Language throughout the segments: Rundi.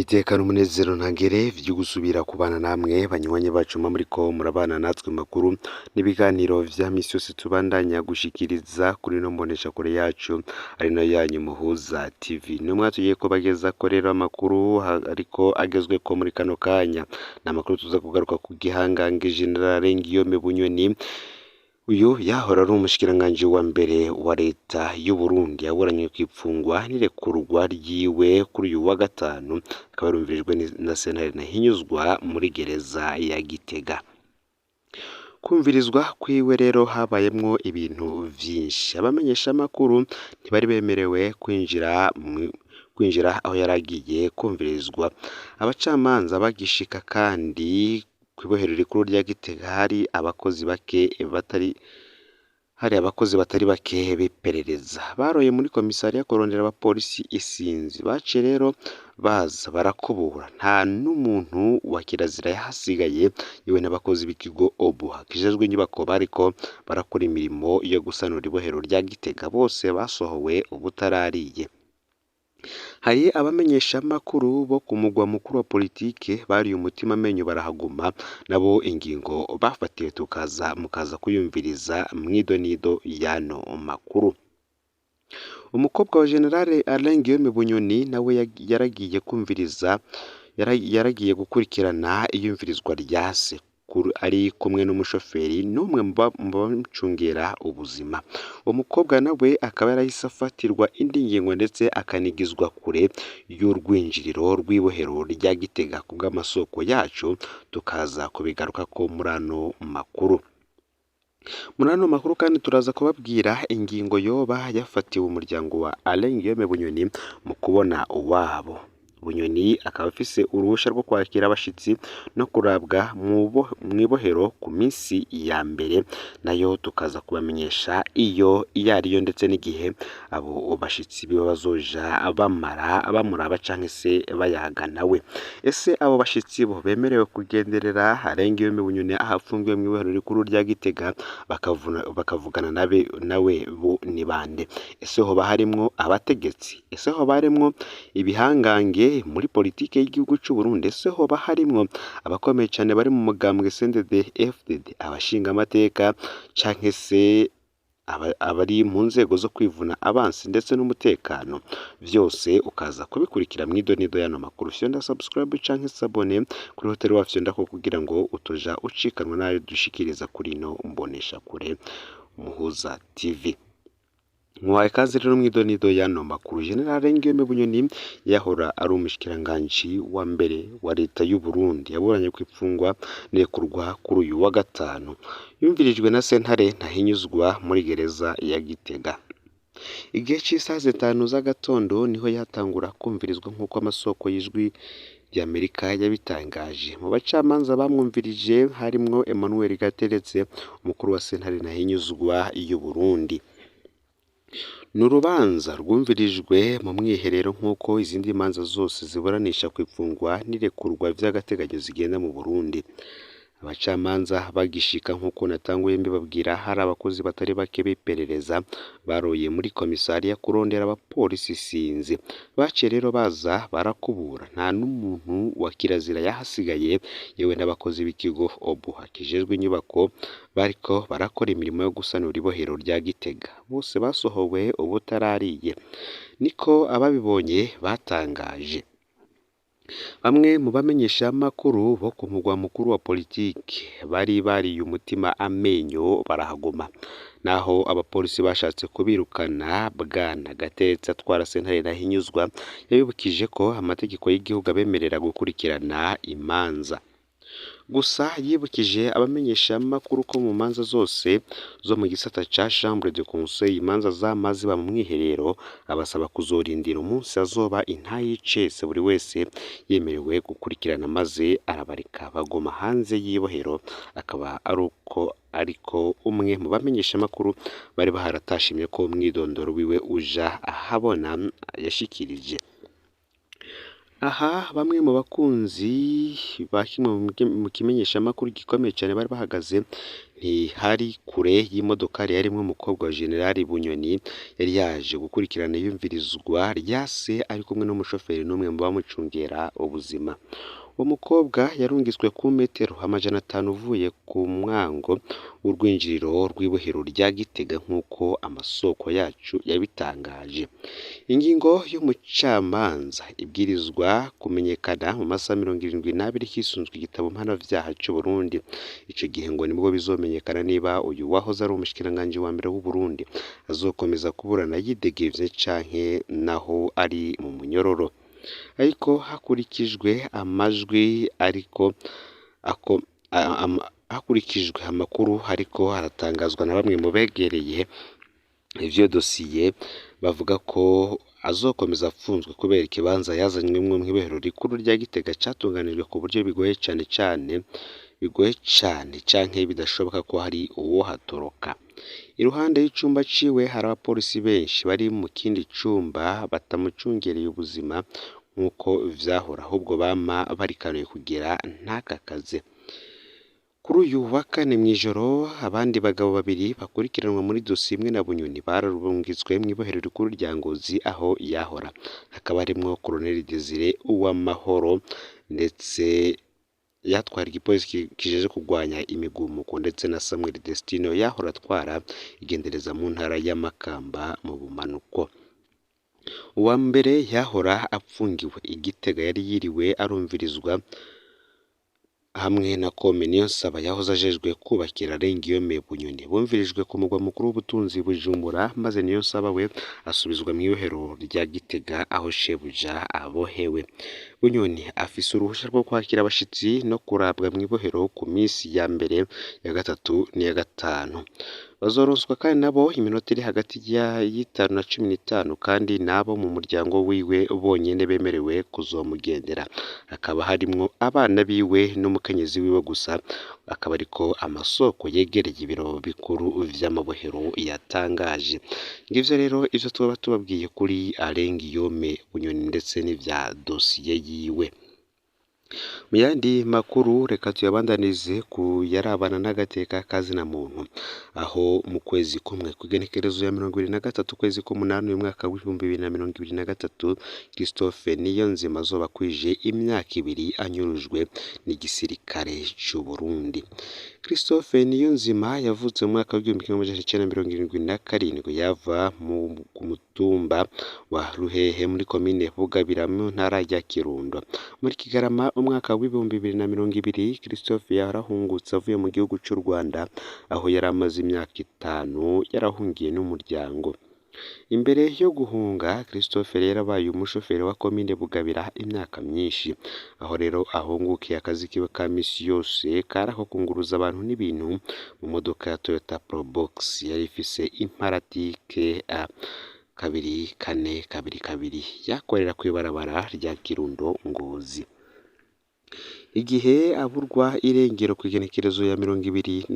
Niteka n'umunezero ntangere vyo gusubira kubana namwe banywanyi bacu muba muriko murabana natwe mu makuru n'ibiganiro vya misi yose tubandanya gushikiriza kuri ino mboneshakure yacu ari nayo yanyu Muhuza TV. Nimwe tugiye kubagezako rero amakuru ariko agezweko muri kano kanya. Ni amakuru tuza kugaruka ku gihangange General Guillaume Bunyoni. Uyu yahora ari umushikiranganji wa mbere wa leta y'Uburundi, yaburanye kw'ipfungwa n'irekurwa ryiwe kuri uyu wa gatanu, akaba yarumvirijwe na sentare Ntahinyuzwa muri gereza ya Gitega. Kumvirizwa kwiwe rero habayemwo ibintu vyinshi. Abamenyeshamakuru ntibari bemerewe kwinjira aho yari agiye kumvirizwa. Abacamanza bagishika kandi kw'ibohero rikuru rya Gitega hari abakozi batari bake b'iperereza. Baroye muri komisariya kurondera abapolisi isinzi. Baciye rero baza barakubura, nta n'umuntu wa kirazira yahasigaye, yewe n'abakozi b'ikigo OBUHA kijejwe inyubako bariko barakora imirimo yo gusanura ibohero rya Gitega bose basohowe ubutarariye. Hari abamenyeshamakuru bo ku mugwa mukuru wa politike bariye umutima amenyo barahaguma, nabo ingingo bafatiwe tukaza mukaza kuyumviriza mw'idonido y'ano makuru. Umukobwa wa General Alain Guillaume Bunyoni nawe yaragiye kumviriza, yaragiye gukurikirana iyumvirizwa rya se ari kumwe n'umushoferi n'umwe mu bamucungera ubuzima. Uwo mukobwa nawe akaba yarahise afatirwa indi ngingo ndetse akanigizwa kure y'urwinjiriro rw'ibohero rya Gitega ku bw'amasoko yacu, tukaza kubigarukako muri ano makuru. Muri ano makuru kandi turaza kubabwira ingingo yoba yafatiwe umuryango wa Alain Guillaume Bunyoni mu kubona uwabo. Bunyoni akaba afise uruhusha rwo kwakira abashitsi no kurabwa mw'ibohero ku minsi ya mbere, nayo tukaza kubamenyesha iyo iyo ariyo ndetse n'igihe abo bashitsi biwe bazoja bamara bamuraba canke se bayaga nawe. Ese abo bashitsi bo bemerewe kugenderera Alain Guillaume Bunyoni aho afungiwe mw'ibohero rikuru rya Gitega bakavugana nawe bo ni bande? Ese hoba harimwo abategetsi? Ese hoba harimwo ibihangange muri politike y'igihugu c'Uburundi? Ese hoba harimwo abakomeye cane bari mu mugambwe CNDD FDD, abashingamateka canke se abari mu nzego zo kwivuna abansi ndetse n'umutekano? Vyose ukaza kubikurikira mw'idonido y'ano makuru. Fyonda subscribe canke s'abonner kuri hoteli wa fyondako kugira ngo utoja ucikanwa n'ayo dushikiriza kuri ino mboneshakure Muhuza TV. Muhaye ikaze rero mw'idonido y'ano makuru. General Guillaume Bunyoni yahora ari umushikiranganji wa mbere wa leta y'Uburundi, yaburanye kw'ipfungwa n'irekurwa kuri uyu wa gatanu. Yumvirijwe na sentare Ntahinyuzwa muri gereza ya Gitega. Igihe c'isaha 5 z'agatondo niho yatangura kumvirizwa nk'uko amasoko y'Ijwi ry'Amerika yabitangaje. Mu bacamanza bamwumvirije harimwo Emmanuel Gateretse, umukuru wa sentare Ntahinyuzwa y'Uburundi. Ni urubanza rwumvirijwe mu mwiherero nk'uko izindi manza zose ziburanisha kw'ipfungwa n'irekurwa vy'agateganyo zigenda mu Burundi. Abacamanza bagishika nk'uko natanguye mbibabwira, hari abakozi batari bake b'iperereza baroye muri komisariya kurondera abapolisi isinzi. Baciye rero baza barakubura, nta n'umuntu wa kirazira yahasigaye, yewe n'abakozi b'ikigo OBUHA kijejwe inyubako bariko barakora imirimo yo gusanura ibohero rya Gitega. Bose basohowe ubutarariye, niko ababibonye batangaje. Bamwe mu bamenyeshamakuru bo ku mugwa mukuru wa politike bari bariye umutima amenyo barahaguma. Naho abapolisi bashatse kubirukana, Bwana Gateretse atwara sentare Ntahinyuzwa yabibukije ko amategeko y'igihugu abemerera gukurikirana imanza. Gusa yibukije abamenyeshamakuru ko mu manza zose zo mu gisata ca Chambre de Conseil imanza zama ziba mu mwiherero, abasaba kuzorindira umunsi azoba intahe y'icese buri wese yemerewe gukurikirana, maze arabareka baguma hanze y'ibohero. Akaba ari uko ariko umwe mu bamenyeshamakuru bari baharatashimye ko umwidondoro wiwe uja ahabona yashikirije. Aha bamwe mu bakunzi ba kimwe mu kimenyeshamakuru gikomeye cyane bari bahagaze ntihari kure y'imodokari yarimwo umukobwa wa Generali Bunyoni yari yaje gukurikirana iyumvirizwa rya se ari kumwe n'umushoferi n'umwe mu bamucungera ubuzima. Uwo mukobwa yarungitswe ku metero 500 uvuye ku mwango w'urwinjiriro rw'ibohero rya Gitega nk'uko amasoko yacu yabitangaje. Ingingo y'umucamanza ibwirizwa kumenyekana mu masaha 72 hisunzwe igitabo mpanavyaha c'Uburundi. Ico gihe ngo nibwo bizomenyekana niba uyu wahoze ari umushikiranganji wa mbere w'Uburundi azokomeza kuburana yidegevye canke naho ari mu munyororo. Ariko hakurikijwe amajwi ariko ako hakurikijwe amakuru ariko aratangazwa na bamwe mu begereye ivyo dosiye, bavuga ko azokomeza apfunzwe kubera ikibanza yazanywemwo mw'ibohero rikuru rya Gitega catunganijwe ku buryo bigoye cane cane bigoye cane canke bidashoboka ko hari uwohatoroka. Iruhande y'icumba ciwe hari abapolisi benshi bari mu kindi cumba batamucungereye ubuzima nk'uko vyahora, ahubwo bama barikanuye kugira ntakakaze. Kuri uyu wa kane mw'ijoro abandi bagabo babiri bakurikiranwa muri dosiye imwe na Bunyoni bararungitswe mw'ibohero rikuru rya Ngozi aho yahora, hakaba harimwo Colonel Desire Uwamahoro ndetse yatwara igipolisi kijeje kurwanya imigumuko, ndetse na Samuel Destino yahora atwara igendereza mu ntara ya Makamba mu bumanuko. Uwa mbere yahora apfungiwe i Gitega yari yiriwe arumvirizwa hamwe na Kome Niyonsaba yahoze ajejwe kubakira Rengiyome Bunyoni. Bumvirijwe ku mugwa mukuru w'ubutunzi Bujumbura, maze Niyonsaba we asubizwa mw'ibohero rya Gitega aho shebuja abohewe. Bunyoni afise uruhusha rwo kwakira abashitsi no kurabwa mw'ibohero ku misi ya mbere, ya gatatu n'iya gatanu. Bazoronswa kandi nabo iminota iri hagati y'itanu na 15, kandi nabo mu muryango wiwe bonyene bemerewe kuzomugendera. Hakaba harimwo abana biwe n'umukenyezi wiwe gusa, akaba ariko amasoko yegereye ibiro bikuru vy'amabohero yatangaje. Ngivyo rero ivyo tuba tubabwiye kuri Alain Guillaume Bunyoni ndetse n'ivya dosiye yiwe. Mu yandi makuru reka tuyabandanize ku yarabana n'agateka kazina muntu, aho mu kwezi kumwe kw'igenekerezo ya 23 ukwezi k'umunani uyu mwaka w'2023 Christophe Niyonzima azoba akwije imyaka 2 anyurujwe n'igisirikare c'u Burundi. Christophe Niyonzima yavutse mu mwaka w'1977, yava ku mutumba wa Ruhehe muri komine Bugabira mu ntara ya Kirundo. Muri Kigarama umwaka w'2020 Christophe yarahungutse avuye mu gihugu c'u Rwanda aho yari amaze imyaka 5 yarahungiye n'umuryango. Imbere yo guhunga Christophe rero abaye umushoferi wa komine Bugabira imyaka myinshi, aho rero ahungukiye akazi kiwe ka misi yose kari ako kunguruza abantu n'ibintu mu modoka ya Toyota Probox yari ifise imparati KA 2422 yakorera kw'ibarabara rya Kirundo Ngozi. Igihe aburwa irengero kw'igenekerezo ya 23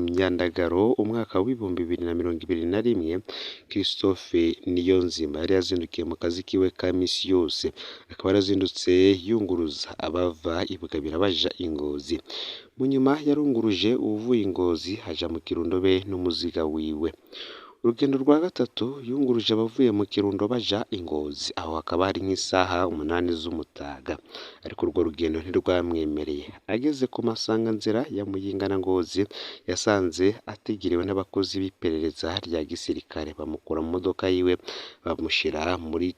Myandagaro umwaka w'2021 Christophe Niyonzima yari yazindukiye mu kazi kiwe ka misi yose, akaba yarazindutse yunguruza abava i Bugabira baja i Ngozi. Mu nyuma yarunguruje uwuvuye i Ngozi aja mu Kirundo be n'umuziga wiwe. Urugendo rwa gatatu yunguruje abavuye mu Kirundo baja i Ngozi, aho hakaba hari nk'isaha 8 z'umutaga, ariko urwo rugendo ntirwamwemereye. Ageze ku masanganzira ya Muyinga na Ngozi yasanze ategerewe n'abakozi b'iperereza rya gisirikare, bamukura mu modoka yiwe bamushira muri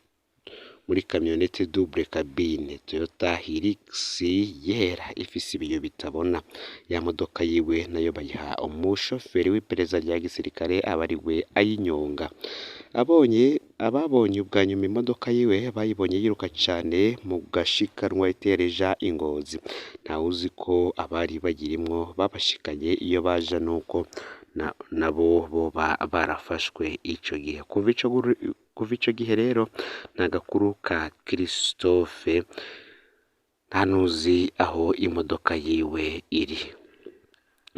kamyonete double cabine Toyota Hilux yera ifise ibiyo bitabona. Ya modoka yiwe nayo bayiha umushoferi w'iperereza rya gisirikare aba ari we ayinyonga. Ababonye ubwa nyuma imodoka yiwe bayibonye yiruka cane mu gashikanwa itereja i Ngozi. Ntawuzi ko abari bayirimwo babashikanye iyo baja nuko nabo boba barafashwe ico gihe. Kuva ico gihe rero nta gakuru ka Christophe, nta nuzi aho imodoka yiwe iri.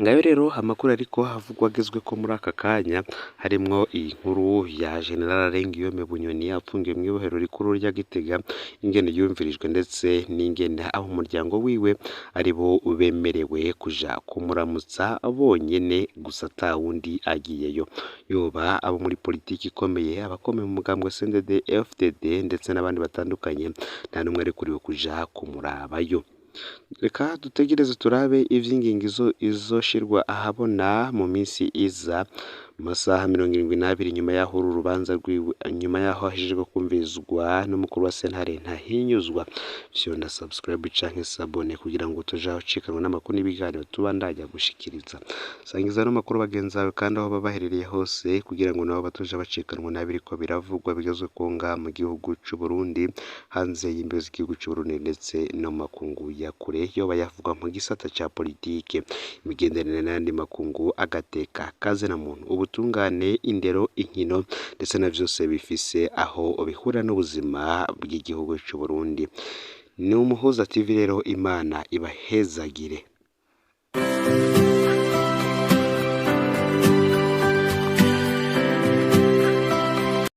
Ngayo rero amakuru ariko havugwa agezweko muri aka kanya, harimwo iyi nkuru ya General Arengiyome Bunyoni apfungiwe mw'ibohero rikuru rya Gitega, ingene yumvirijwe ndetse n'ingene abo umuryango wiwe aribo bemerewe kuja kumuramutsa bonyene gusa ata wundi agiyeyo, yoba abo muri politiki ikomeye, abakomeye mu mugambwe CNDD FDD ndetse n'abandi batandukanye, nta n'umwe arekuriwe kuja kumurabayo. Reka dutegereze turabe ivy'ingingo izoshirwa ahabona mu minsi iza, mu masaha 72 nyuma y'aho uru rubanza rwiwe, nyuma y'aho hahejejwe kumvirizwa n'umukuru wa sentare Ntahinyuzwa. Fyonda subscribe canke s'abonner kugira ngo utaja ucikanwa n'amakuru n'ibiganiro tubandanya gushikiriza. Sangiza ano makuru bagenzi bawe kandi aho baba baherereye hose, kugira ngo nabo batoja bacikanwa n'abiriko biravugwa bigezweko ngaha mu gihugu c'Uburundi, hanze y'imbibe z'igihugu c'Uburundi ndetse no mu makungu ya kure, yoba yavugwa mu gisata ca politike, imigenderanire n'ayandi makungu, agateka kazina muntu, ubutungane, indero, inkino ndetse na vyose bifise aho bihurira n'ubuzima bw'igihugu c'Uburundi. Ni Umuhuza TV rero, Imana ibahezagire.